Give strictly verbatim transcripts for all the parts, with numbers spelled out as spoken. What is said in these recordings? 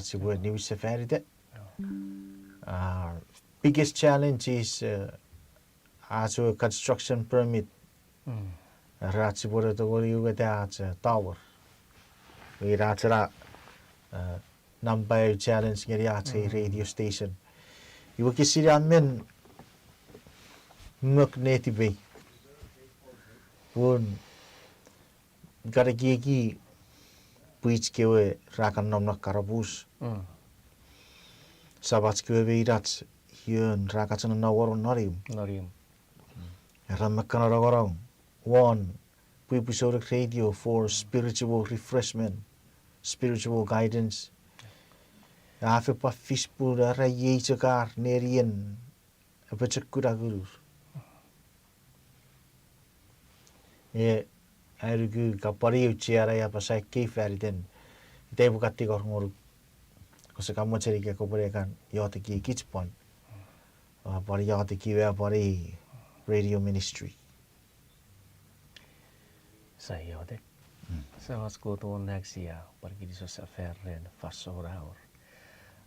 sipwe niwinsefanita. Ah, biggest challenge is, uh, ach ewe construction permit. Era ach sipwe ne tongeni uweta ach, uh, tower. Ina ach ena, uh, nampa eu challenge ngeni ach ei radio station. Iwe kisin a men mok netipei. Pun kan ekieki pwich kewe ra kan nom non kanapus. Samach kewe me inach ion ra kan chok nonnom won nonium. Nonium. Era me kan nongonong won pwipwi souneng radio for spiritual refreshment, spiritual guidance. A fen pwan fis pun era iei chok ar nenien apochokuna ngunur. E, ai nuku ka pwan auchea ai apasa ekkei faniten ita pwe ka tingor ngonuk. Kose ka mochen ika kopwe ne kan iotek kich pwan. A pwan iotek we pwan ei radio ministry. Sia iotek. Semach Kot won nang, sia pwan kinisou sefan ren fansoun a wor.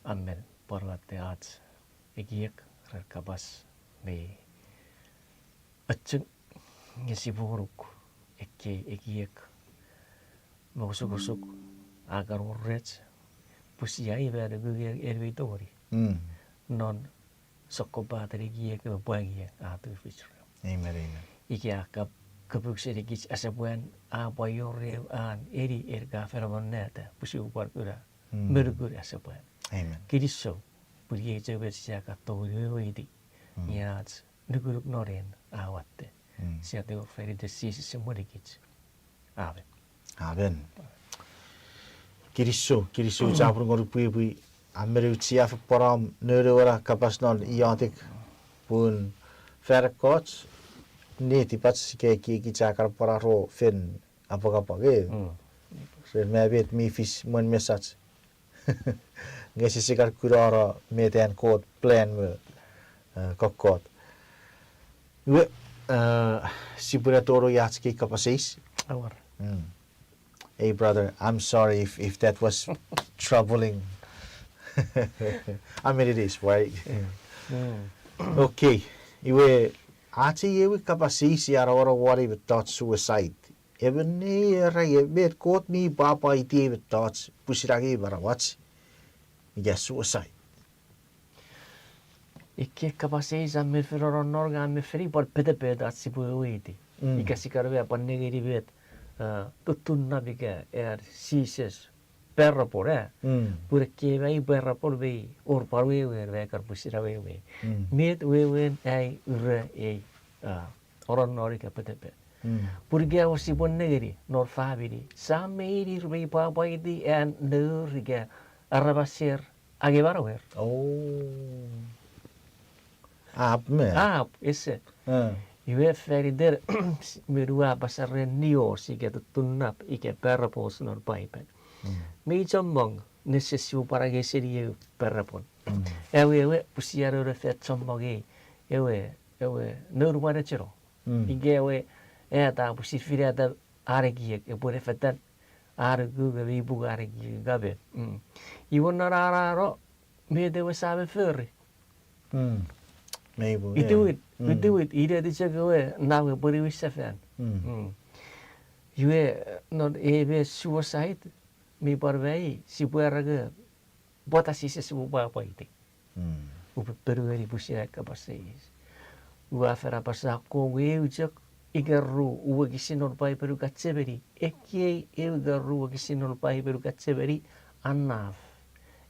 Amen. Pwan watte ach ekiek ren kapas mi acheng nge sipwe ngonuk ekkei ekiek me osukosuk a kan wor rech pwe sia ifa nuku nge en mei tongeni non sokkopaten ekiek me pwan ekiek a tufich rem. Amen, amen. Ika a kap-, kapuk senikich asepwan a pwan wor eu an eni en ka fen amonnata pwe sipwe pwan kuna me nukun asepwan. Amen. Kinisou pun iei chok met sia kan tongeni weweiti nge ach nukunuk non en a watte. Sia tingor fan iten Jises emwenikich. Amen. Amen. Kinisou, kinisou chapur ngonuk pwipwi. A men auchea fen pwan om nounou ena kapas non iotek pun fan ekkoch netipach ika ekiekich a kan pwan aro fen apwangapwang, e. Ren ma met mi fis mwen mesach. Nge sise kan kunano met an Kot plan me, eh, kokkot. Iwe, eh, sipwe ne tonong ach kei kapas eis. Awor. Hey, brother, I'm sorry if, if that was troubling. I mean, it is, right? Okay. Iwe, ach ei ewe kapas eis a nongonong won ei mettoch suicide. Emon nei era, e, met Kot mi pwapwaiti ei mettoch pwisin angei manauach. Ika suicide. Ikkei kapas eis a men fen nongonong, a men fen pwan petepet ach sipwe weweiti. Ika sia kan pwan nengeni met, eh, tutunap ika an Jises parable, e. Pun ekkei mei parable mei wor pwan wewen mei kan pwisin awewe. Met wewen ai ura ei, eh, nongonong ika petepet. Pun ika ewe sipwe nengeni non famini, sam me in ir mei pwapwaiti an nour ika aramaser angei manauer. Ap me. Ap, ese. Iwe fan iten, me ua apasa ren nios ika tutunap ika parables non Paipen. Mei chommong nesen sipwe pwan angei seni eu parable. Ewe, ewe, pwisin a nonnom fan chommong ei, ewe, ewe, noun mwanecheno. Ika ewe, at a pwisin finata an ekiek, epwe ne fetan an nuku nge mei pung an ekiek ika met. Iwe non an a no, met ewe sam e fori? Itiwit, itiwit, ineti chok ewe nau epwe niwin sefan. Iwe, non ei met suicide, mi pwan mei, sipwe era nge, pwata Jises epwe pwapwaiti. Upwe ponueni pwisin ai kapas eis. Ua fen apasa akkom eu chok ika ru wokisin non Paipen ua kan chemeni, ekkei eu ika ru wokisin non Paipen ua kan chemeni, a naf.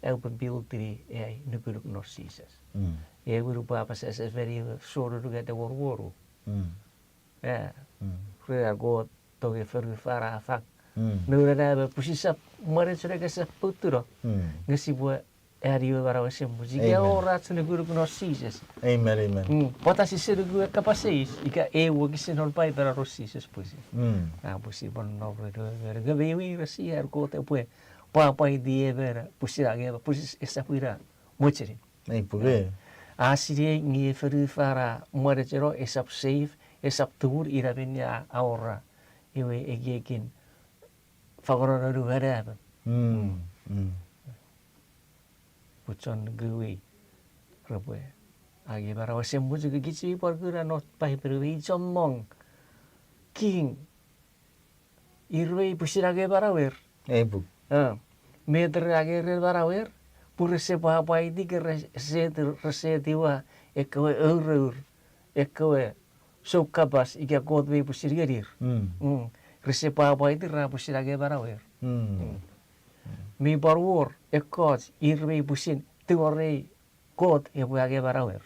Aupwe build-ini ai nukunuk non Jises. Ewe upwe apasa sefan ewe souneng ika te woruworu. E, ren an Kot tongei fonufan a fang. Noun ena me pwisin sap mwanecheno ika sap poutuno. Nge sipwe ani ewe manau esemuch ika wor ach nukunuk non Jises. Pwata sise nuku ei kapas eis ika ei wokisin non Paipen a ron Jises pwisin. A pwisin pwan nom ren ewe, nge mei weires an Kot epwe pwapwaiti emon pwisin angei, pwisin esap ina mochenin. A sinei nge fonufan a mwanecheno esap save, esap tumun ina minne a awora ewe ekiekin fangonononu anaemon. Chon kui repwe angei manau. Ese much kich mi pwan kuna non Paipen, mi chommong king ir mi pwisin angei manauer. Ei puk. Ah, met ra angei ren manauer, pun rese pwapwaiti ika rese, rese etiwa ekkewe ourour, ekkewe soukapas ika Kot mi pwisin ngenir. Mm. Mm. Rese pwapwaiti ra pwisin angei manauer. Mm. Mm. Mi pwan wor ekkoch ir mi pwisin tingorei Kot epwe angei manauer.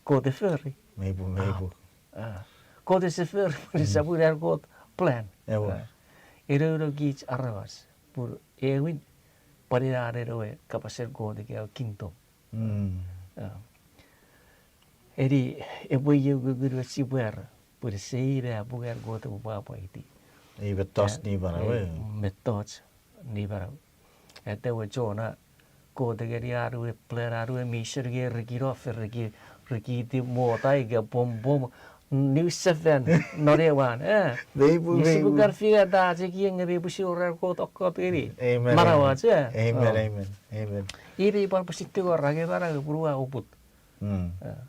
Kot e fori. Mei pwe, mei pwe. Ah. Kot ese fori, pwe esap pun an Kot plan. Ewer. Ah. Ere uno kich aramas, pun ewin, pwan ina ren ewe kapasen Kot ika ewe kingdom. Mm. Ah. Eni, epwe iei ukukun we sipwe era, pwe ese ina pungan Kot epwe pwapwaiti. Ei mettoch ni manau, eh, mettoch ni manau. Atewe Jona, Kot a ngeni an we plan, an we mission nge rikino fen riki, rikiti mota ika pompom, niwin sefan non ewe wan, eh. Mei pwe, mei pwe. Sipwe kan fingata chok iei nge mei pwisin wor an Kot kokkot ngeni. Amen, manauach, eh. Amen, amen, amen. Ina pwan pwisin tingor angei manau pun ua oput. Mm. Eh.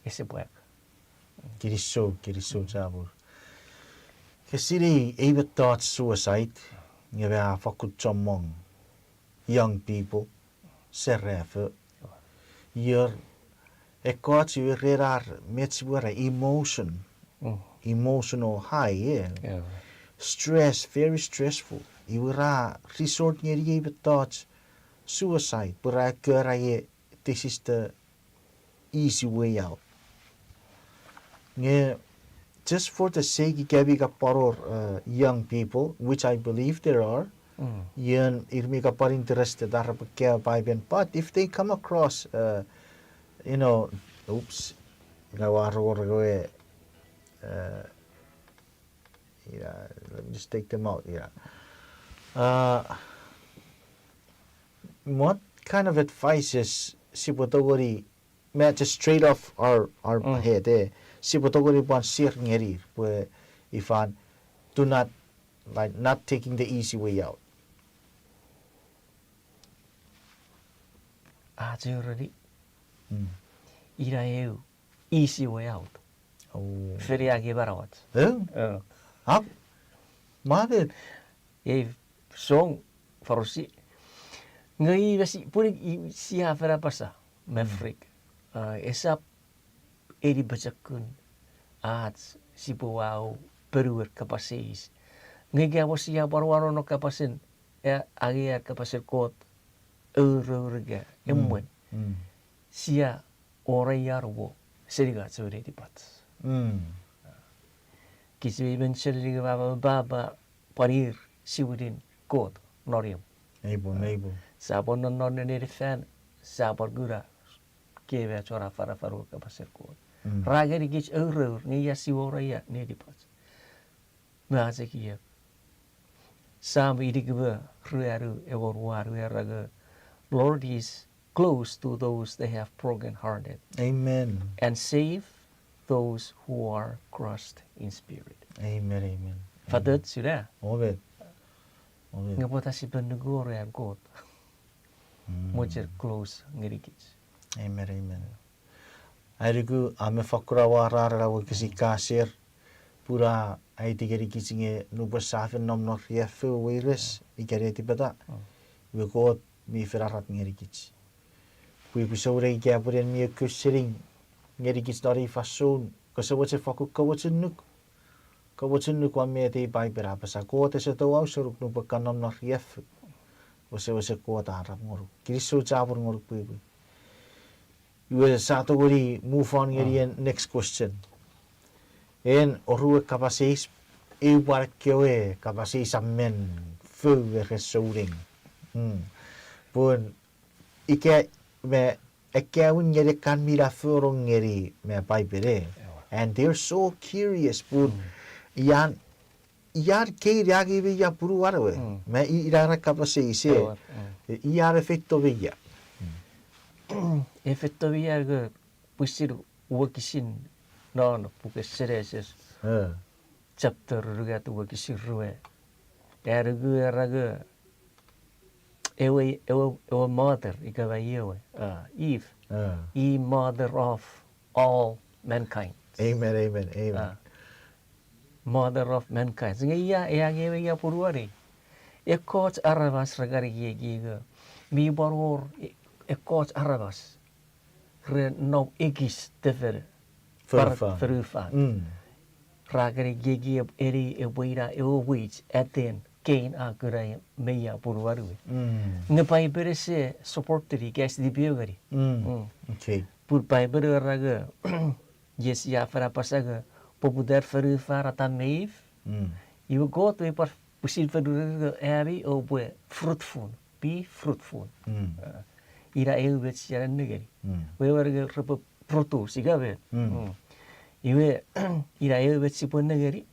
Ese pwak. Kinisou, kinisou chapur. Ke sinei ei mettoch suicide, nge mi a fakkun chommong young people, serafo. Ior, ekkoch iwe ren ar met sipwe era emotion. Mm. Emotional high, eh. Yeah. Stress, very stressful. Iwe ra resort ngeni ei mettoch suicide, pwe ra kora ie, this is the easy way out. Nge, just for the sake ika mi kan pwan wor, uh, young people, which I believe there are, mm, ion ir mi kan pwan interested ar repwe kaeo Paipen, but if they come across, uh, you know, oops, ina ua rongorong ewe, uh, yeah, let me just take them out, yeah. Uh, what kind of advices sipwe tongeni, me just straight off our, our, mm, head, eh, sipwe tongeni pwan share ngenir, pwe ifan, do not, like, not taking the easy way out. Ach ereni. Mm. Ina eu easy way out. Oh. Fori angei manauach. Eh? Eh. Ap? Maket. Ei song, Farisi. Nge i mesi, pun i sia fen apasa, mm, Maverick. Ah, esap eni pochokun ach sipwe wau ponuen kapas eis. Nge ika pwe sia pwan wano non kapasen, eh, angei an kapasen Kot, ourour ika, mm, emwen. Mm. Sia oraian wo, seni ach ewe netipach. Mm. Kich mi mention nge mama me papa pwan ir siwinin Kot non imw. Ei pwe, ei pwe. Sia pwan nonnom non neni fan, sia pwan kuna kewe chon afanafan ewe kapasen Kot. Mm. Ra ngenikich ourour, nge ia sia oraia netipach. Me a chok iei. Sam inik me ruanu, engon me wanu, era nge, Lord is close to those that have broken hearted. Amen. And save those who are crushed in spirit. Amen, amen. Fatoch sia. Amen. Amen. Nge pwata sipwe nuku ren Kot. Mm. Mochen close ngenikich. Amen, amen. Ai nuku, a mi fakkun amwarar ena wokisin ka share, pun a aiti ngenikich nge nupwen sa fen nom non riaffou, weires, ika netipeta, iwe Kot mi fen arap ngenikich. Pwipwi souneng ika pwun en mi ekkewe sening ngenikich non ei fansoun, kose mochen fakkun kamochunuk, kamochunuk won met ei Paipen a apasa, Kot ese touau senuk nupwen ka nom non riaffou. Wesewesen Kot a arap ngonuk. Kinisou chapur ngonuk pwipwi. Iwe sa tongeni move on ngeni en next question. En oruwe kapas eis, eu pwan ekkewe kapas eis a men fou ren souneng. Mm. Pun ika me ekkewin ngeni ekkan mi na fori ngeni me Paipen e. And they're so curious pun ian ian kewe angei me ia punuan we. Mm. Me i-, ina ena kapas eis e. Ewer, mm. Ian e feito me ia. E feito me ia nge pwisin wokisin non puken Genesis. Eh. Chapter unungat wokisin rue. Ena nge era nge ewe, ewe, ewe mother, ika mai ewe, uh, Eve. Ah. I mother of all mankind. Amen, amen, amen. Ah. Mother of mankind. Nge ia, ia nge me ia punuan ei. Ekkoch aramas ra kan ekieki nge mi pwan wor e-, ekkoch aramas re nom ekis tefen fonufan. Fonufan. Mm. Ra kan ekieki eni epwe ina ewe wich aten Cain a kuna me ia punuan we. Mm. Nge Paipen ese support-ini, ika ese tipeeu ngeni. Mm. Mm. Okay. Pun Paipen era nge, yes, ia fen apasa nge, poputan fonufan Adam me Eve. Mm. Iwe Kot we pwan pwisin fonufan nge ami oupwe fruitful, be fruitful. Mm. Uh, ina eu met sia nengeni. Mm. Wewen nge repwe produce, ika met. Mm. Mm. Iwe, ina eu met sipwe nengeni.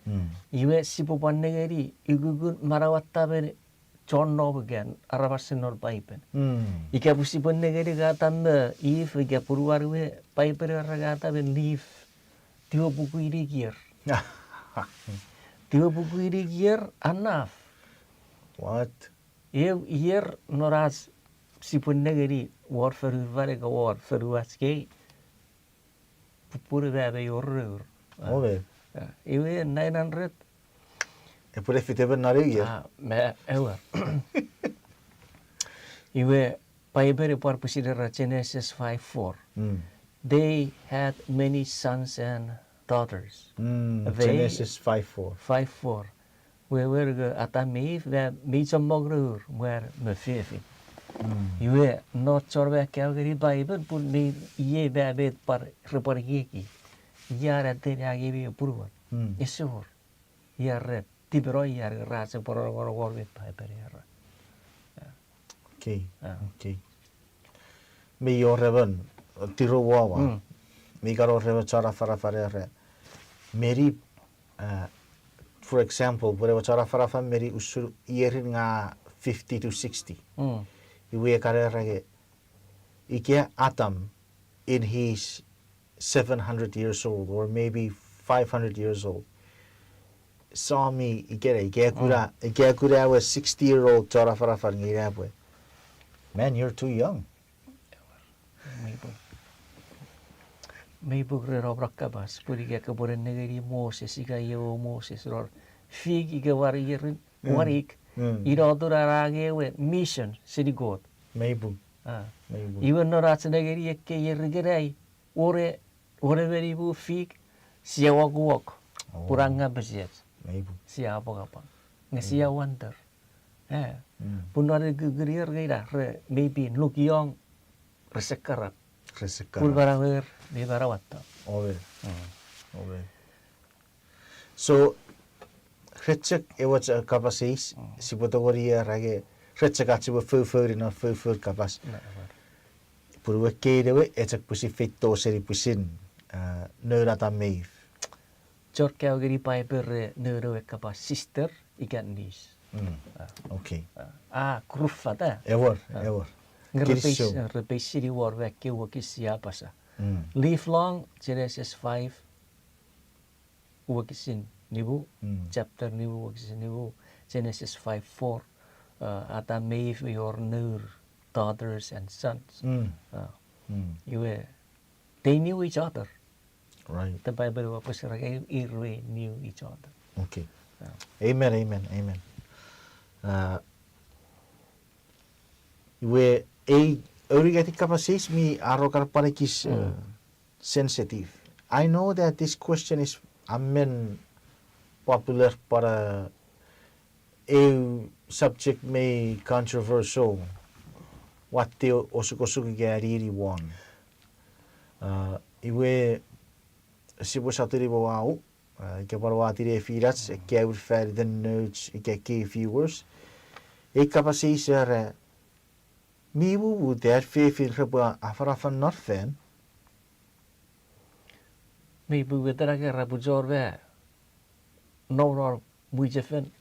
Mm. Iwe sipwe pwan nengeni ukukun manauatamen chon nom ika aramasen non Paipen. Mm. Ika pwe sipwe nengeni nge Adam me Eve, ika punuan we, Paipen era nge Adam e live tiwepuku inik ier. Tiwepuku inik ier, enough. What? Eu ier non ach sipwe nengeni won fonufan ika won fonuach kei. Pupunu me mei wor nour. Ah. Amen. Ah, iwe nine hundred. Epwe ne fit emon non eu ier. Ah, me, ewer. Iwe, Paipen e pwan pwisin era Genesis five four. Mm. They had many sons and daughters. Mm, they, Genesis five four. Five four. Wewen nge Adam me Eve, me, mi chommong nour, mwan me fefin. Mm. Iwe, non chon me kaeo ngeni Paipen, pun mi iei me met pwan, re pwan ekieki. Ia ra teni angei me punuan. Mm. Ese wor. Ia re tipeno ia ra chok pwan rongorong won met Paipen era. Okay. Ah. Okay. Mi wor emon, tiro wawa. Mm. Mi kan wor emon chon afanafan era. Meni, uh, for example, pwe ewe chon afanafan meni usun ierin nge fifty to sixty. Mm. Iwe e kan era nge, ika Adam in his seven hundred years old or maybe five hundred years old. Sami ikenai, ika e kuna, mm, ika e kuna ewe sixty year old chon afanafan nge ina epwe, "Man, you're too young." Mei pung. Mei pung ren om na kapas, pun ika kopwe nengeni Moses, ika ewe Moses, non fik ika wanu ierin, mm, wanik, mm, ina atun an angei ewe mission seni Kot. Mei pung. Ah. Mei pung. Iwe non ach nengeni ekkei ier ikenai, wone, wone me nimu fik, sia wokwok. Oh. Pun a ngapesiach. Mei pung. Sia apwangapwang. Nge sia wonder. Eh. Mm. Pun non ekkewe ier nge ina, re, maybe look young, rese karap. Rese karap. Pun manauer, mi manauato. Owe. Mm. Owe. So, re chok ewe chok kapas eis, mm, sipwe tongeni era nge, re chok ach sipwe foufouni non foufoun kapas. No, no. Pun ewe kewe, e chok pwisin feito seni pwisin, ah, noun Adam me Eve. Chon kaeo ngeni Paipen re noun ewe kapas sister ika niece. Mm. Ah. Okay. Ah, a kurufata. Ewer, ah, ewer. Nge re peis-, kinisou, eh, re peisini wor me ekkewe wokisin sia apasa. Mm. Live long, Genesis five, wokisin nimu, mm, chapter nimu, wokisin nimu, Genesis five four, uh, Adam me Eve, we wor nour, daughters and sons. Mm. Uh, mm, iwe, they knew each other. Right. The Bible wa pwesera ke, ir we knew each other. Okay. Uh. Amen, amen, amen. Uh, iwe, ei, aunungatin kapas eis mi arokar pwan ekis, mm, uh, sensitive. I know that this question is a men popular, but, uh, eu subject mi controversial. Watte osukosuk ika anini won. Uh, iwe sipwe sotuni mo wau, uh, ika pwan wati ne finach, mm, ika ur fan iten nouch, ika key viewers. Ei kapas eis era, mi mumuta fefin repwe afanafan non fan? Mi mumuta nge repwe chon me nom non mwichefen,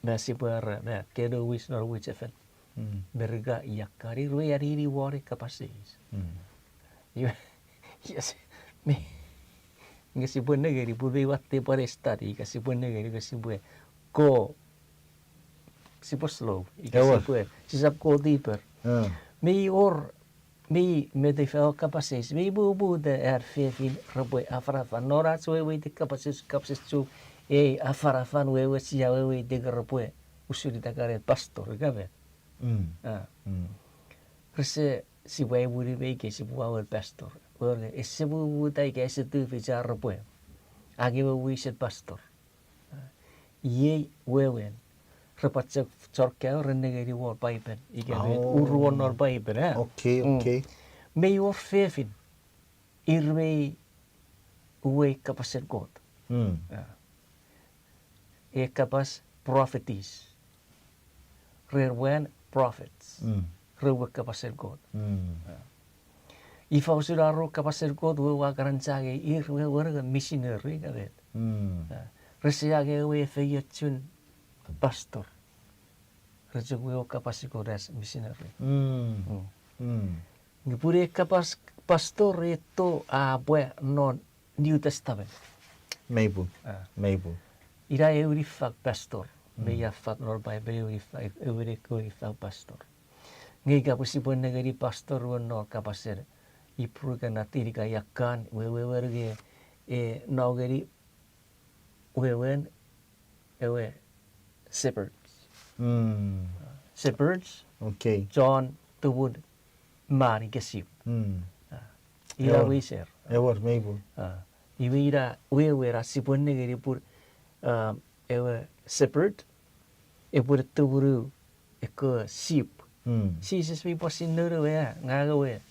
me sipwe era, me keno wis non mwichefen. Mm. Merika ia kan ir we anini won ei kapas eis. Mm. Iwe, yes, me, nge sipwe nengeni, pun mi watte pwan study, ika sipwe nengeni, ika sipwe ko sipwe slow, ika sipwe, sisap go deeper. Mei wor, mei met ifa ewe kapas eis, mei mumuta an fefin repwe afanafan non ach weweiti kapas eis, kapas eis Chuuk, ei afanafan wewen sia weweiti repwe usun ita kan pastor, ika met. Rese sipwe emweni mei ke sipwe wor pastor. Wor ese mumuta ika ese tufich ar repwe angei ewe wisen pastor. Iei wewen, repwe chok chorkau ren nengeni won Paipen, ika met uruon non Paipen, a? Mei wor fefin, ir mei uwei kapasen Kot. E kapas prophetess. Rer wan prophets. Re uwei kapasen Kot. Ifa usun ar uwei kapasen Kot, wewen a kan changei ir wewen nge missionary ika met. Rese angei ewe efeiochun pastor. Re chok uwei kapasen Kot as missionary. Nge pun ei kapas pastor eto a pwa non New Testament. Mei pun. Mei pun. Ina ewe niffang pastor. Mei a fat non Paipen ewe niffang, ewe niffang pastor. Nge ika pwe sipwe nengeni pastor wewen non kapasen Ipru ika Natin ika ia kan, wewen nge e no ngeni wewen ewe shepherds. Shepherds, chon tumun man ika sip. Ina wiser. Ewer, mei pun. Iwe ina wewen a sipwe nengeni pun ewe shepherd epwe tumunu ekkewe sip. Jises mi pwan sinei ewe, ngang ewe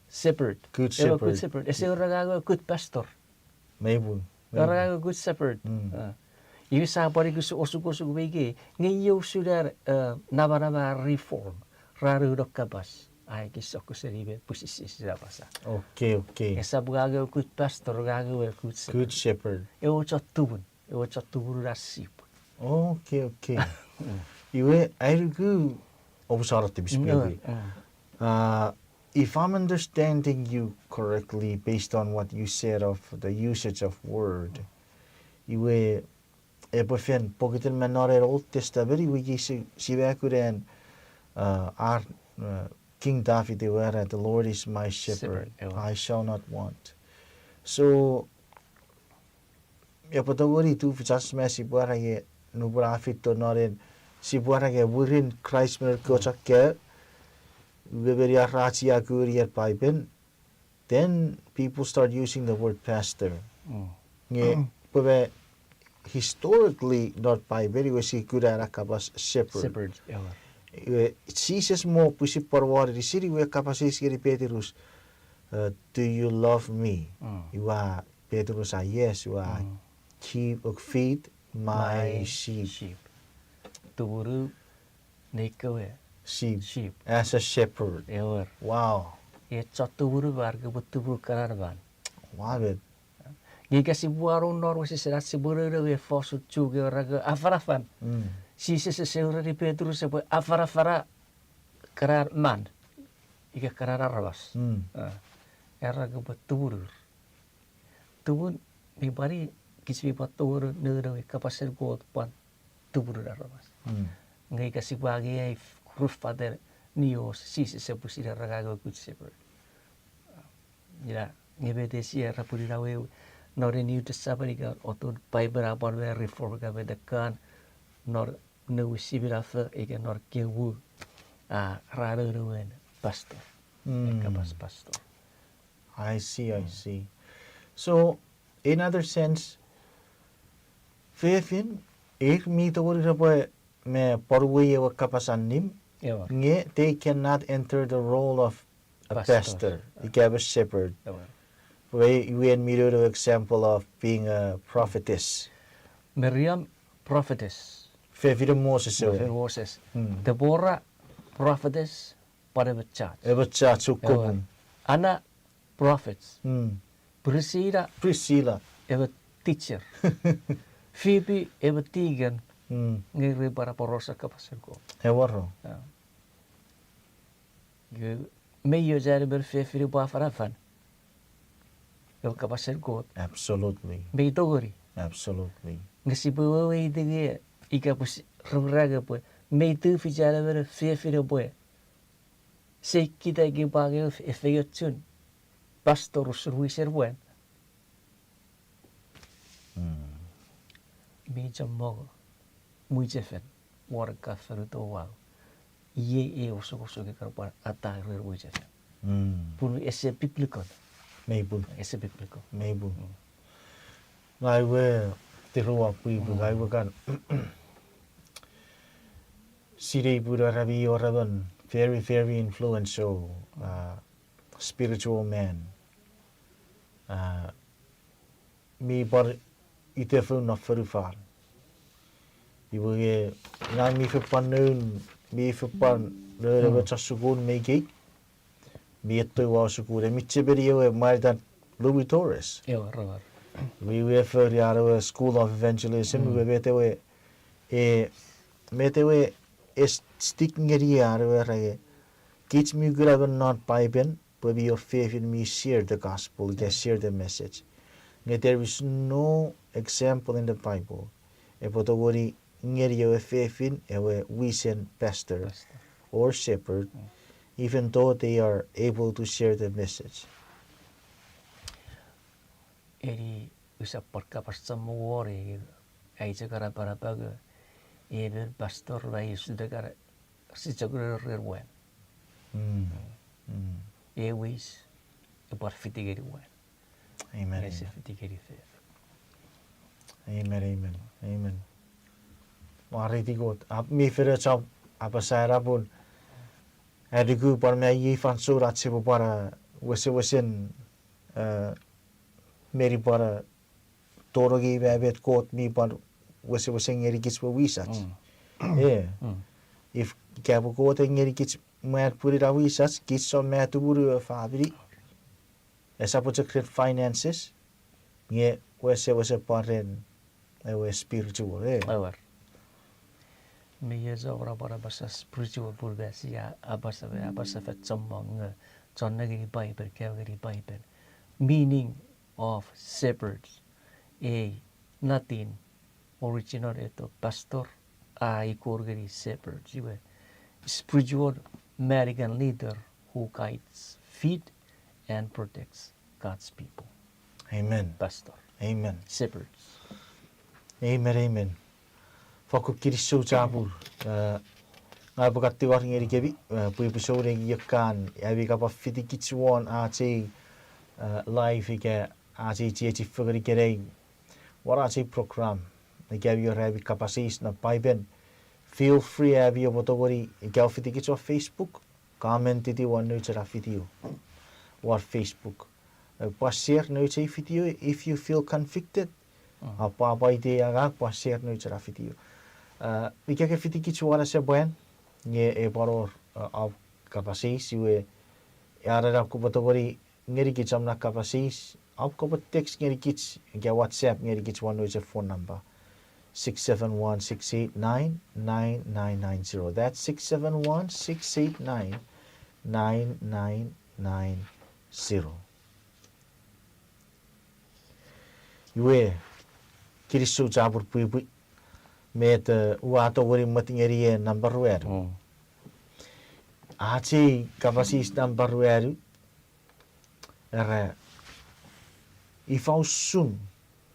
shepherd. Ewe good shepherd. Ese wor ngang ewe good pastor. Mei pun. Ngang ewe good shepherd. Iwe sa pwan ikusu osukosuk mei ikei, nge iei usun ar namanam reform, ra nuno kapas a ekis sokkun seni met pwisin Jises a apasa. Esap ngang ewe good pastor, ngang ewe good shepherd. Ewe chon tumun, ewe chon tumunun ar sip. Iwe, ai nuku, omusano tipis pwe, if I'm understanding you correctly based on what you said of the usage of word, iwe, epwe fen pokiten me non ewe Old Testament, iwe iei si, si makunen, ar, King David ewe era, the Lord is my shepherd, I shall not want. So, epwe tongeni tufich ach me sipwe era nge nupwen a feito non en, sipwe era nge mwirin Kraist me noun kewe chok kaeo, me meni ar ra chiaku ngeni ewe Paipen, then people start using the word pastor. Nge pwe me historically non Paipen iwe si kuna ena kapas shepherd. Iwe Jises mo pwisin pwan won inisin iwe kapas eis ngeni Petrus, do you love me? Iwe Petrus a, yes, iwe keep, feed my sheep. Tumunu nei kewe sheep. As a shepherd. Ewer. Wow. E chon tumunu man, kopwe tumunu kanan man. Love it. Nge ika sipwe wano non wesesen ach sipwe nounou ewe fosun Chuuk ewe ra afanafan. Jises ese ureni Petrus epwe afanafana kanan man ika kanan aramas. Era kopwe tumunur. Tumun, mi pwan kich mi pwan tongeni nounou ewe kapasen Kot pwan tumunun aramas. Nge ika sipwe angei ei rufaten nios, Jises epwe sinei ngang ewe good shepherd. Ina, nge met sia era pun ina wewe, non New Testament ika otun Paipen a pwan me reform ika met kan, non nouwis mi minafo ika non kewe, a, ra nounou ewe pastor. Kapas pastor. I see, I see. So, in other sense, fefin, ir mi tongeni repwe me pwonuwei ewe kapas allim, nge they cannot enter the role of a pastor, ika a shepherd. Pwe iwe en mi nounou example of being a prophetess. Miriam, prophetess. Fefinen Moses ewe. Deborah, prophetess, pwan ewe judge. Ewe judge, ukukun. Anna, prophet. Priscilla, Priscilla, ewe teacher. Phoebe, ewe deacon. Nge re pwan aporausa kapasen Kot. Ewer. Mei och an emon fefin epwe afanafan ewe kapasen Kot. Absolutely. Mei tongeni. Absolutely. Nge sipwe weweiti nge ika pwe si-, rongorong pwe Mei tufich an emon fefin epwe seikita ika pwe angei efeiochun pastor usun wisen mwan. Mm. Mi chommong mwichefen won ka fonu to wau. Iei ei osukosuk e kan pwan atai ren mwichefen. Mm. Pun ese biblical. Mei pun. Ese biblical. Mei pun. Mm. Ngang we, tirua pwipwi, mm, ngang we kan sinei pun a ra mi wor emon very, very influential, uh, spiritual man. Uh, mi pwan itefoun non fonufan. Iwe nge, ngang mi fen pwan noun, mi fen pwan noun, mm, ewe chon sukun me ikei. Mi etto ua sukun, e mi chemeni ewe mwanitan Louis Torres. Ewe, ewe. Iwe, iwe fori an ewe School of Evangelism, mm, iwe met ewe, e, met ewe e s-, stick ngeni an ewe ra nge, kich mi kuna me non Paipen, pwe mi wor fefin mi share the gospel, ika, yeah, share the message. Nge there is no example in the Bible epwe tongeni ngeni ewe fefin ewe wisen pastor, pastor, or shepherd, mm, even though they are able to share the message. Eni usap pwan kapas chommong won ei, ai chok napanapa nge emon pastor me i usun ekkana, si chok ren, ren mwan. Mm. Mm. E wis, e pwan fiti ngeni mwan. Amen, ese, amen, fiti ngeni fefin. Amen, amen, amen. Mwareiti Kot. Ap mi fere chap apasa era pun, a nuku pwan me iei fansoun ach sipwe pwan, uh, wesewesen, uh, meni pwan, uh, tonong me met Kot mi pwan wesewesen ngenikich we wisach. Mm. Eh. Mm. If, ika pwe Kot e ngenikich mwan pwinin a wisach, kich sou me tumunu ewe famini. Esap chok ren finances, nge wesewesen pwan ren ewe spiritual, eh. Ewer. Mi ie sou ra pwan apasa spiritual pun me sia apasa, me apasa fan chommong, eh, chon nengeni Paipen, kaeo ngeni Paipen. Meaning of shepherds, ei Latin original eto pastor, a ikor ngeni shepherds, iwe spiritual American leader who guides, feed, and protects God's people. Amen. Pastor. Amen. Shepherds. Amen, amen. Fakkun kinisou chapur. Eh, ngang upwe kan tingor ngenikemi, eh, pwe upwe souneng iei kan, ami ka pwan fitikich won ach ei, eh, live ika ach ei chiechi fengen ikenai, won ach ei program. Ika ami wor ami kapas eis non Paipen, feel free ami oupwe tongeni, ika oua fitikich won Facebook, comment-iti won nouch ena video won Facebook. Eh, pwan share nouch ei video if you feel convicted. Mm. A pwapwaiti angang pwan share nouch ena video. Eh, ika ke fitikich won asepwan, nge e pwan wor, eh, om kapas eis, iwe, are na kopwe tongeni ngenikich om na kapas eis, om kopwe text ngenikich, ika WhatsApp ngenikich won nouch ei phone number. Six seven one, six eight nine, nine nine nine zero. That's six seven one, six eight nine, nine nine nine zero. Iwe, kinisou chapur pwipwi, met, eh, ua tongeni mwet ngeni ei nampa ruanu. Mm. Ach ei kapas eis nampa ruanu, era, ifa usun,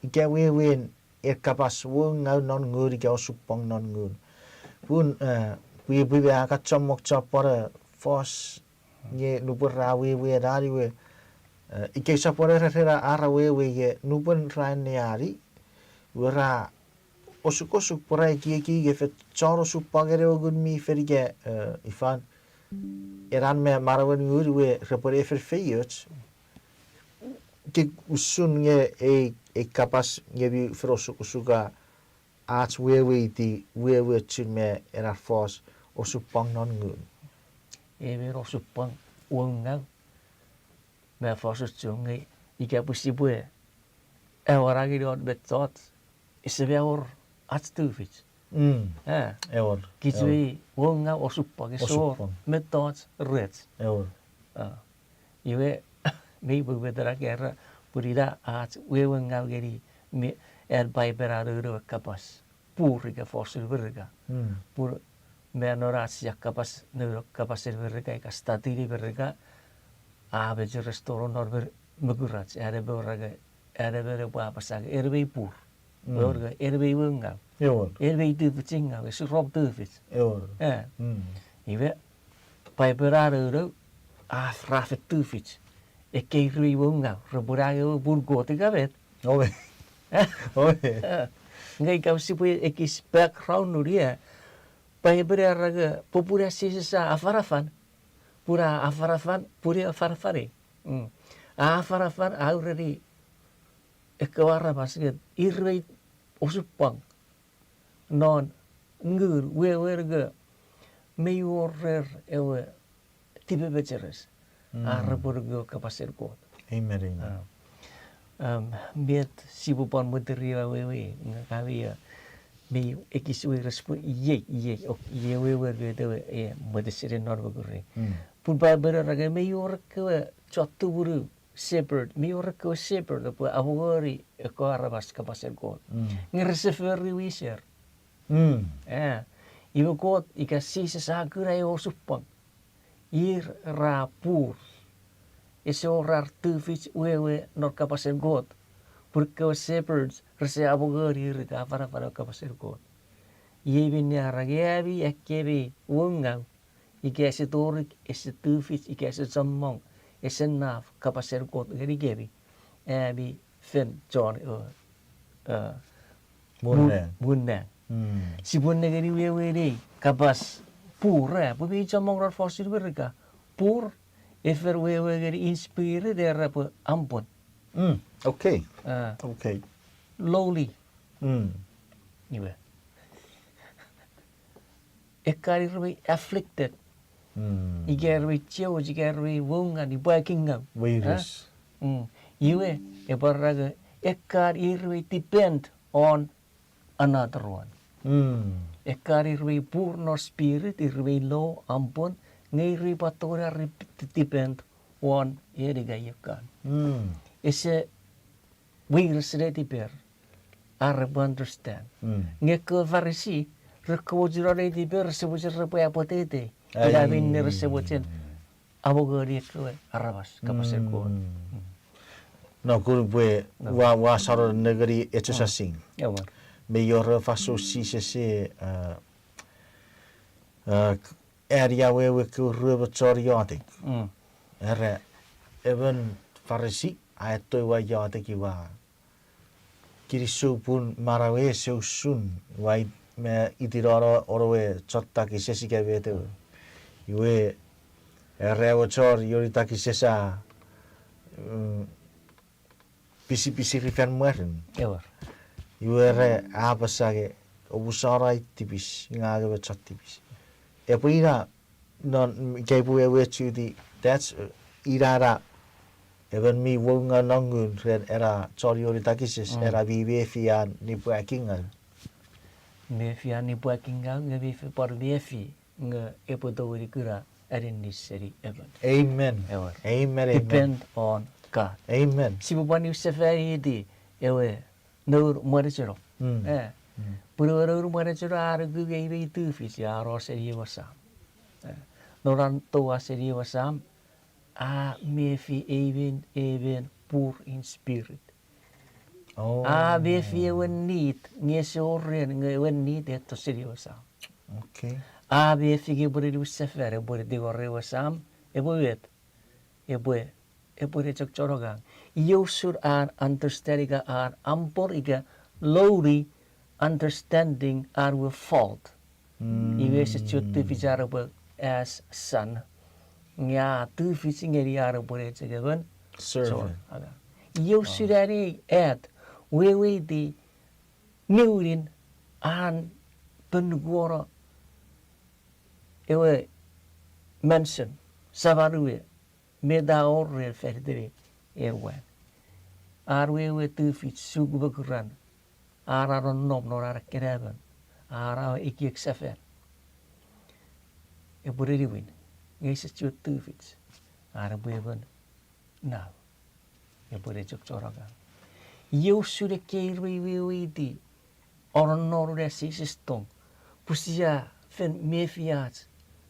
ika wewen ei kapas woungau non ngun ika osupwang non ngun. Pun, eh, pwipwi me a kan chommong chon pwan, eh, fos nge nupwen ra wewe nani we, eh, ika sap pwan era ra, ra wewe nge nupwen ra anneani, we ra osukosuk pwe ra ekieki nge fen chon osupwangen ewe ngun mi fen ika, eh, ifan, ena me manauen ngun we repwe ne fen feioch. Ke usun nge ei, ei kapas nge mi fen osukosuka ach weweiti wewe chun me ena fos osupwang non ngun. Emon osupwang woungau me fos usun nge ika pwe sipwe ewer angei non mettoch, ese mei wor ach tufich. Mm. Eh. Ewer, kich ewer. Mi woungau osupwang, ese wor osupwang. Mettoch rech. Ewer. Ah. Iwe, mi pwe, pwe tara kera, pun ina ach wewe ngau ngeni mi, an Paipen a noun ewe kapas. Pur ika fosun Merika. Mm. Pun Me non ach sia kapas, no, kapasen Merika, ika study-ni Merika, a mecheres tonong non Mer-, mokurach, an emon epwe, an emon epwe apasa nge en mei pur. Mm. Or nge en mei woungau. Ewer. En mei tufichin ngau, ese rong tufich. Ewer. Eh. Mm. Iwe, Paipen a nounou, a, ra fen tufich. Ekkei ir mei woungau, repwe angei ewe pun Kot ika met. Owe. Eh? Owe. Eh. Nge ika sipwe ekis background nuni, eh. Paipen a era nge, popun a Jises a afanafan. Pun a afanafan, pun a afanafani. Mm. A afanafan, a ureni ekkewe aramas nge ir mei osupwang non ngun, wewen nge mei wor rer ewe tipemecheres. Mm. Ar repwe nge kapasen Kot. Amen, amen. Ah. Um, met sipwe pwan mwitir awewe, nge kami, uh, mei ekis weires pwe iei, iei, ok, iei wewen met ewe, e, mwet esenen non mokurei. Mm. Pun Paipen a era nge mei wor ekkewe chon tumunu shepherd, mei wor ekkewe shepherd, epwe amongoni ekkewe aramas kapasen Kot. Mm. Nge rese fori wiser. Mm. Eh, iwe Kot ika Jises a kuna ewe osupwang. Ir ra pur. Ese wor ar tufich wewe non kapasen Kot. Pun ekkewe shepherds rese amongoni ir ika afanafana kapasen Kot. Iei minne a era nge ami akemi woungau. Ika ese torik, ese tufich, ika ese chommong, ese naf kapasen Kot ngenikemi, ami fen chon, uh, uh, muun nang. Muun nang. Mm. Sipwe nengeni wewen ei kapas pur, eh, pwe mi chommong ren fosun Merika. Pur, e fen wewe ngeni in spirit era pwe humble. Mm, okay. Ah. Okay. Lowly. Mm. Iwe. Ekkan ir mei afflicted. Mm. Ika ir mei chiechi, ika ir mei woungau, ipwe akingau. Weires. Ah? Mm. Iwe, epwe era nge, ekkan ir mei depend on another one. Mm. Ekkan ir mei pur non spirit, ir mei low, humble, nge ir mei pwan tongeni ar depend on en ika iekkan. Mm. Ese weires netiper, ar repwe understand. Mm. Nge ekkewe Farisi, re komochuno netiper, rese mochen repwe apwetete. Ai. Ina minne rese mochen amongoni ekkewe aramas kapasen Kot. Mm. Mm. No, kun pwe ua, ua sano nengeni echo sasing. Ewer. Mei wor fansoun Jises e, uh, uh, ani awewe ekkewe ruemon chon iotek. Mm. Era, emon Farisi, a etto ua iotek iwe a kinisou pun manauei ese usun, ua it-, me itinono onowe chon takises ika met ewe. Iwe, era ewe chon ioni takises a, mm, pisipisiri fan mwarin. Ewer. Iwe era a apasa nge, omusano ai tipis, nge ngang emon chon tipis. Epwe ina, non, ika pwe ewe chuti, that's, uh, ina na, emon mi woungau non ngun ren ena chon ioni takises, mm, ena mi mefi an nipwakingau. Mefi an nipwakingau, nge mi fen pwan mefi nge epwe tongeni kuna aninis seni emon. Amen. Ewer. Amen, amen. Depend on God. Amen. Sipwe pwan niwin sefaniti ewe nour mwanecheno. Mm. Eh. Mm. Pun ewe nour mwanecheno a nuku nge i mei tufich, a no seni ewe sam. Eh. Non an toau seni ewe sam, a mefi emon, emon poor in spirit. Oh. A mefi ewe need, nge ese wor ren, nge ewe need a etto seni ewe sam. Okay. A mefi nge epwe niwin sefan, epwe ne tingor ewe sam, epwe met, epwe, epwe ne chok chon angang. Iei usun an understand ika an humble ika lowly understanding an we fault. Mm. Iwe ese chiwen tufich an epwe as son. Nge a tufich ngeni an epwe ne chok emon servant. Chon angang. Iei usun an at, weweiti niwinin an ponukuono ewe mansion, saman we, meta wor ren faniten ewe. An wewe tufich, suk mokuran, an a nonnom non an ekkena emon, an a ekiek sefan. Epwe ne niwin, nge ese chiwen tufich, an epwe emon nau. Epwe ne chok chon angang. Iei usun ekkei ir mei weweiti, ononnonun an Jises tong. Pwe sia fen mefi ach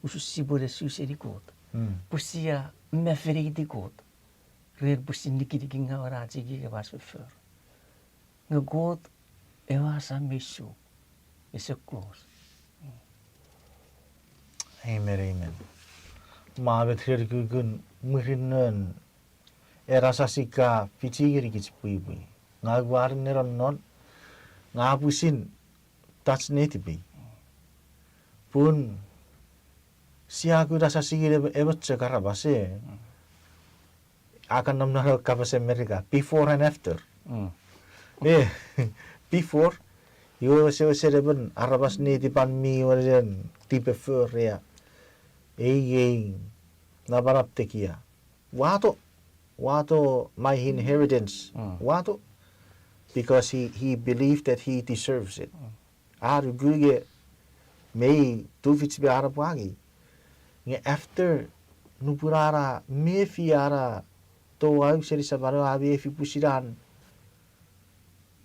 usun sipwene su seni Kot. Mm. Pwe sia mefi ngeni Kot ren pwisin nikinikingawen ach ekiek me ach foffor. Nge Kot ewe asam mi su, ese close. Amen, amen. Ma met ren kukun mwirin non era sasing ka fichi ngenikich pwipwi. Ngang ua ren nenon non, ngang pwisin touch netipei. Pun sia kuna sasingin emon chok aramas, e. A kan nom non ewe kapas America, before and after. Mm. E, before, iwe wesewesen emon aramas netipan mi wesen tipeforea. Ei, ei, namanam tekia. Wato, wato my inheritance. Mm. Wato, because he, he believed that he deserves it. Mm. A nuku nge mei tufich me a napwangei. Nge after, nupwen a na mefi a na touau seni sapan, a mefi pwisin an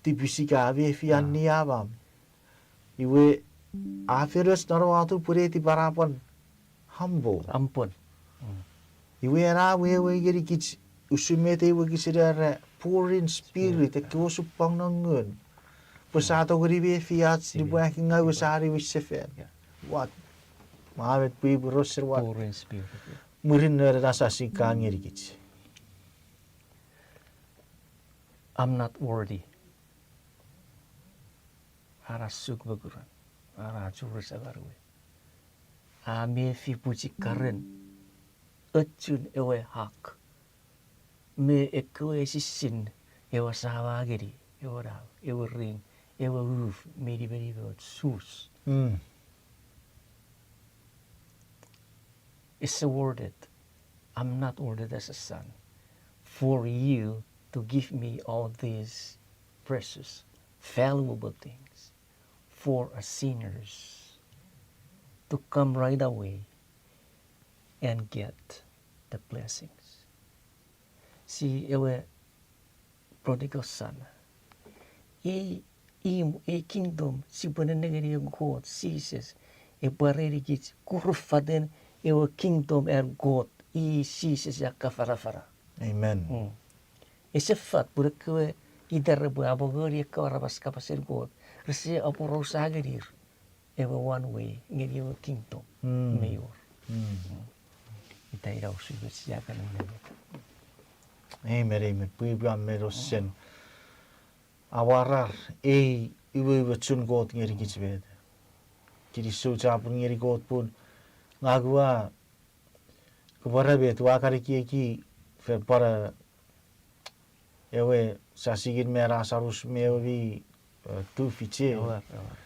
tipis ika a mefi an niamam. Iwe, a fen och non wato pwe netipan a pwan humble. Humble. Mm. Iwe ena wewe ngenikich usun met ei wokisin era poor in spirit, ekkewe osupwang non ngun. Pwe sia tongeni mefi ach nipwakingaw, sia niwinsefan. What? Ma met pwipwi rosen what? Poor in spirit, yeah. Mwirin non ena sasing ka ngenikich. I'm not worthy. Ara suk mokuran, ara churi saman we. A mefi pwichikaren ochun ewe hak me ekkewe esisin ewe sam a ngeni, ewe nau, ewe ring, ewe uf, meni, meni, me och sus. Mm. Ese worth it. I'm not worth it as a son for you to give me all these precious, valuable things for a sinners to come right away and get the blessings. Si ewe prodigal son. Ei, im, ei kingdom, sipwe nenengeni Kot, Jises, epwe erenikich kurufaten ewe kingdom an Kot, i Jises a kafanafana. Amen. Mm. Ese fat pun ekkewe ita repwe apwungeni ekkewe aramas kapasen Kot, rese aporausa ngenir ewe one way ngeni ewe kingdom. Mm. Mei wor. Mm. Mm. Ita ina usun pwe sia kan nenengeni. Amen, amen. Pwipwi a men osen. Amwarar ei iwe iwe chun Kot ngenikich met. Kinisou chapur ngeni Kot pun ngang ua, kopwe ra met ua kan ekieki fen pwan ewe sasingin me Lasarus me ewe mi, eh, tufich e. Ewer, ewer.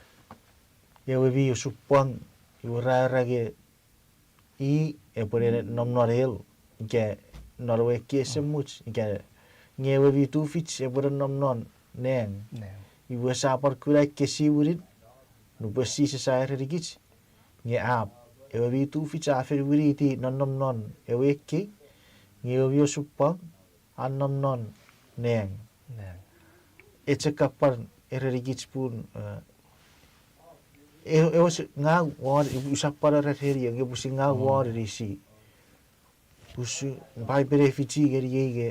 Ewe mi osupwang, iwe ra era nge i epwe ne nom non hell, ika non ewe ekkei esemuch, ika nge ewe mi tufich epwe ne nom non nang. Nang. Iwe sia pwan kuna ekkesiwinin, nupwen Jises a erenikich, nge ap, ewe mi tufich a fen winiti nonnom non ewe ekkei, nge ewe mi osupwang a nom non nang. Nang. Echok a pwan erenikich pun, eh, e-, ewe s-, ngang won, usap pwan ereni, nge pwisin ngang won ereni si. Usun Paipen e fichi ngeniei nge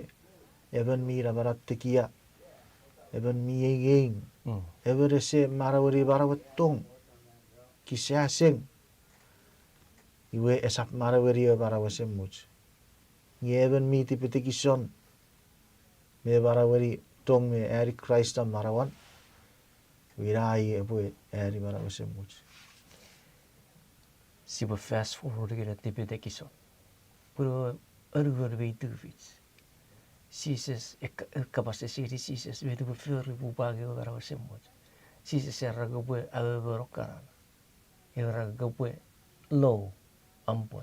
emon mi namanam tekia, emon mi eingeing, emon ese manaueni manauen tong, kisaseng, iwe esap manaueni ewe manau esemuch. Nge emon mi tipetekison me manaueni tong me ani Kraist non manauan, iwe ina i epwe ani manau esemuch. Sipwe fast forward ngeni tipetekison. Pun anuon mi tufich. Jises, e ka-, e kapas eis ngeni Jises, met upwe fori pwe upwe angei ewe manau esemuch. Jises era kopwe amomono kanan. Era kopwe lou, humble.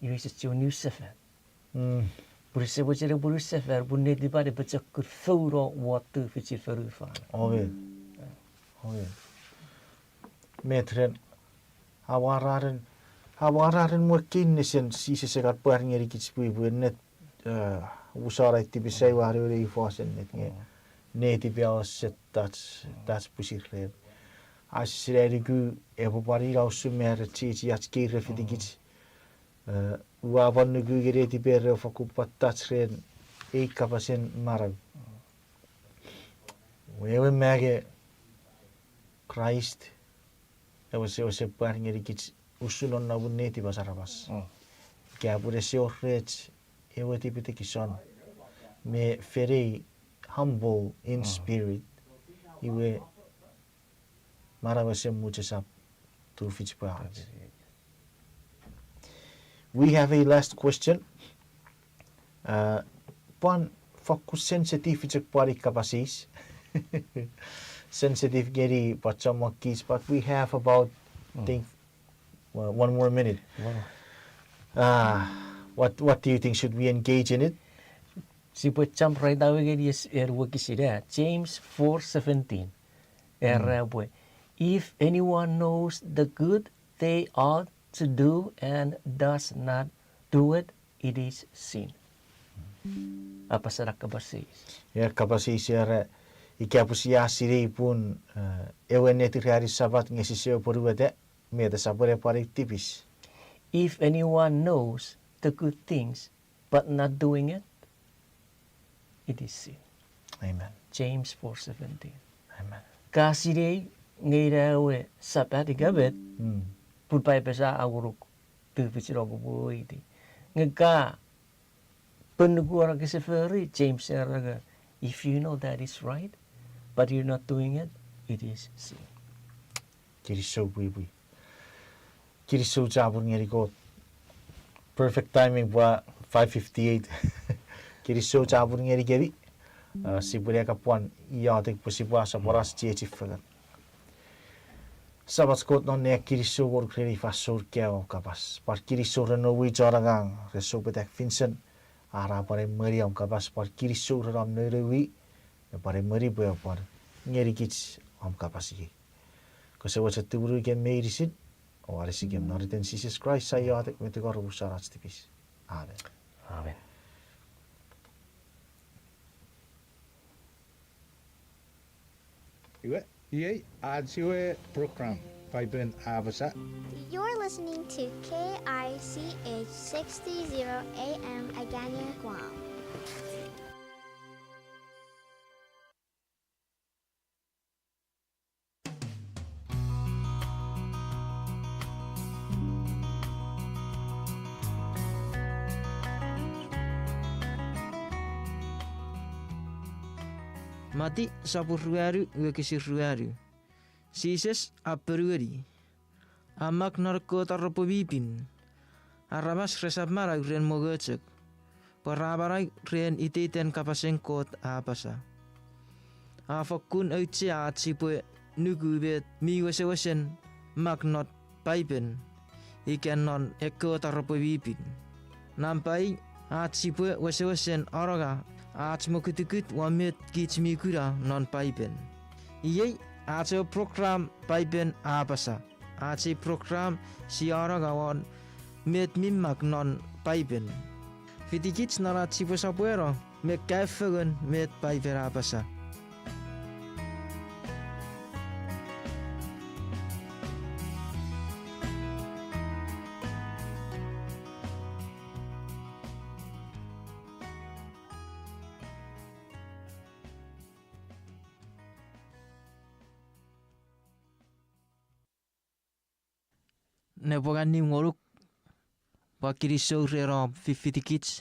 Iwe ese chiwen niwin sefan. Mm. Pun ese mochen epwe niwin sefan, pun netipan epwe pochokun founo won tufichin fonufan. Amen. Amen. Met ren, amwararen, amwararen mwo ekkei nesen Jises e kan pwar ngenikich pwipwi ennet, eh, usap tipis ai ua ne ifosen ennet nge. Netipei a set touch, touch pwisin ren. Ach sise nuku epwe pwan ina usun me re chiechi ach kei re fitikich. Eh, ua pwan nuku ngeni netiper re fokkun pwan touch ren ei kapasen manau. Wewen me nge Kraist ewe wesewesen pwan ngenikich usun non nonnomun netipen aramas. Ika pun ese wor rech ewe tipetekison me fenei humble in spirit, iwe manau ese much esap tufich pwe ach. We have a last question. Uh, pwan fokkun sensitive chok pwan ei kapas eis. Sensitive ngeni pwan chommong kich, but we have about, think, uh, one more minute. Uh, what, what do you think? Should we engage in it? Sipwe jump right away ngeni es-, er wokisin, James four seventeen. Era pwe, if anyone knows the good they ought to do and does not do it, it is sin. Apasa na kapas eis. Ia, kapas eis era, ika pwe sia sinei pun, eh, ewe ennetin ranin Sapat nge sise apwonueta, met esap epwe pwan tipis. If anyone knows the good things but not doing it, it is sin. Amen. James four seventeen. Amen. Ka sinei nge ina ewe Sapat ika met, pun Paipen sa a ngonuk tufich non kopwe weweiti. Nge ka pwe nuku ena kese fori, James era nge, if you know that is right, but you're not doing it, it is sin. Kinisou pwipwi. Kinisou chapur ngeni Kot. Perfect timing pwe five fifty-eight. Kinisou chapur ngenikemi. Uh, sipwe ne kapwan iotek pwe sipwe asopwono ach chiechi fengen. Samach Kot non nang, kinisou ngonuk ren ei fansoun kaeo om kapas. Pwan kinisou ren noum we chon angang, ren Soupetak Vincent, a pwan emweni om kapas, pwan kinisou ren om noun we, me pwan emweni pwe pwan ngenikich om kapas iei. Kose mochen tumunu kem meinisin, o anisikem non iten Jises Kraist sa iotek me tingor usun ach tipis. Amen. Amen. Iwe, iei ach ewe program, Paipen A Apasa. You're listening to K I C H sixty A M Agana, Guam. Mati sopun ruanu, wokisin ruanu. Jises a ponueni, a mak non ekkewe taropwe mi pin, aramas resap manau ren mongo chok, pwe ra manau ren iteiten kapasen Kot a apasa. A fokkun auchea ach sipwe nuku met mi wesewesen mak non Paipen ika non ekkewe taropwe mi pin. Nampa ei, ach sipwe wesewesen anonga ach mokutukut won met kich mi kuna non Paipen. Iei ach ewe program Paipen A Apasa. Ach ei program sia anonga won met mi mak non Paipen. Fitikich non ach sipwe sopweno me kaeo fengen met Paipen a apasa. Nepwong annim ngonuk, pwan kinisou ren om fifitikich.